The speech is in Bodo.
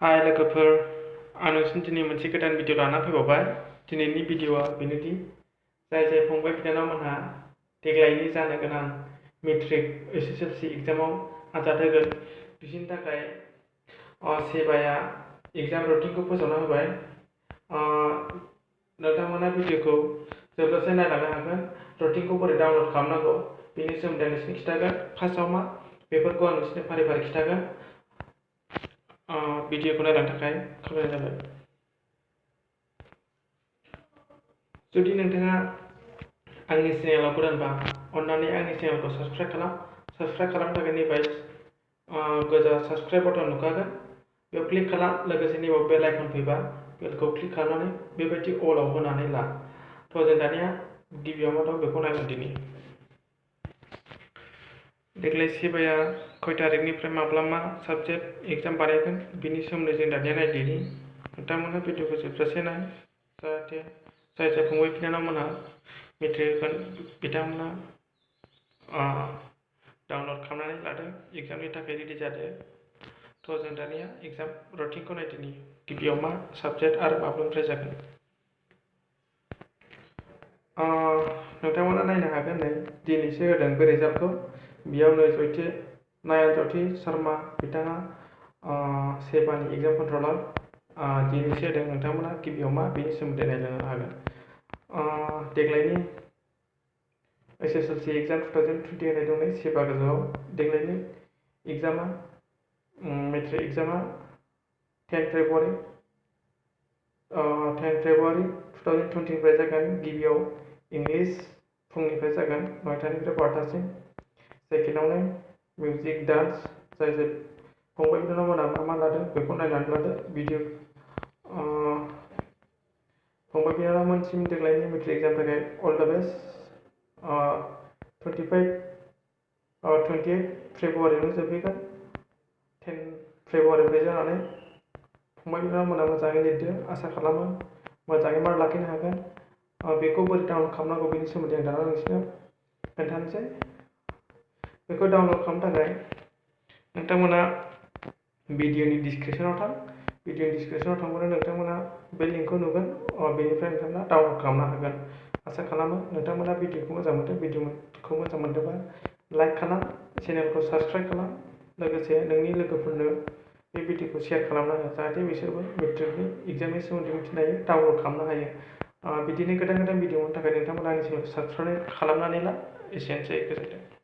हाय लोगोफोर, आं नोंसिनि दिनै मोनसे गोदान भिडिअ लाना फैबावबाय। दिनैनि भिडिअआ बेनोदि जाय फंबाय बिनानावमोनहा देग्लायनि जानो गोनां मेट्रिक SSLC एग्जामाव आनजाद होगोन बिसोरनि थाखाय सेबाया एग्जाम रुटिनखौ फोसावना होबाय। नोंथांमोना भिडिअखौ जोबजासे नायलांनो हागोन। रुटिनखौ बोरै डाउनलड खालामनांगौ बेनि सोमोन्दै आं नोंसिनो खिन्थागोन। फार्स्टआव मा बेफोरखौ आं नोंसिनो फारि फारि खिन्थागोन। भिडिअखौ नायलांनो थाखाय खावलायनाय जाबाय। जुदि नोंथाङा आंनि चेनेलाव गोदानबा अन्नानै आंनि चेनेलखौ साबस्क्राइब खालाम। साबस्क्राइब खालामनो थाखाय नैबे गोजा साबस्क्राइब बटन नुखागोन, बेयाव क्लिक खालाम। लोगोसे नैबाव बेल आइकन फैबा बेलखौ क्लिक खालामनानै बेबायदि अलाव होनानै ला। जों दानिया गिबियाव मा दं बेखौ नायगोन दिनै। देग्लाय सेबाया खय तारिखनिफ्राय माब्ला मा साबजेक्ट एग्जाम बानायगोन बिनि सोमोन्दै जों दानिया नायदिनि। नोंथांमोनहा भिडिअखौ जोबजासे नाय, जाहाथे जाय फंबाय बिनानावमोनहा मेट्रिक होगोन बिथांमोना डाउनलड खालामनानै लादो, एग्जामनि थाखाय रेडि जादो। जों दानिया एग्जाम रुटिनखौ नायदिनि। गिबियाव मा साबजेक्ट आरो माब्लानिफ्राय जागोन नोंथांमोना नायनो हागोन। नै दिनैसो होदों बे रिजाल्टखौ। बेयावनो नायनजथि शर्मा बिथाङा सेबानि एग्जाम कन्ट्रलार दिनैसो होदों। नोंथांमोना गिबियाव मा बेनि सोमोन्दै नायलांनो हागोन। देग्लायनि SSLC एग्जाम 2020 होनाय दं नै सेबा गोजौआव। देग्लायनि एग्जामा मेट्रिक एग्जामा 10 फेब्रुवारि 2020निफ्राय जागोन। गिबियाव इंलिश फुंनिफ्राय जागोन 9टानिफ्राय 12टासिम। सेकेन्डआवनो मिउजिक डान्स। जाय फंबाय बिनानावमोनहा मा लादों बेखौ नायनानै लादो। भिडिअ फंबाय बिनानावमोनसिम देग्लायनि मेट्रिक एग्जामनि थाखाय अल द बेस्ट। 28 फेब्रुवारियावनो जोबहैगोन। 10 फेब्रुवारिनिफ्राय जानानै फंबाय बिनानावमोनहा मोजाङै लिरदो। आसा खालामो मोजाङै मार्क लाखिनो हागोन। बेखौ बोरै डाउनलड खालामनांगौ बेनि सोमोन्दै आं दाना नोंसिनो खोन्थानोसै। बेखौ डाउनलड खालामनो थाखाय नोंथांमोना भिडिअनि डिसक्रिपसनाव थां। भिडिअनि डिसक्रिपसनाव थांबानो नोंथांमोना बे लिंकखौ नुगोन। बेनिफ्राय नोंथांमोना डाउनलड खालामनो हागोन। आसा खालामो नोंथांमोना भिडिअखौ मोजां मोनदों। भिडिअखौ मोजां मोनदोंबा लाइक खालाम, चेनेलखौ साबस्क्राइब खालाम। लोगोसे नोंनि लोगोफोरनो बे भिडिअखौ शेयार खालामना हो, जाहाथे बिसोरबो मेट्रिकनि एग्जामनि सोमोन्दै मिथिनो हायो, डाउनलड खालामनो हायो। बिदिनो गोदान भिडिअनि थाखाय नोंथांमोना आंनि चेनेलखौ साबस्क्राइब खालामनानै ला। एसेनोसै, गोजोन्थों।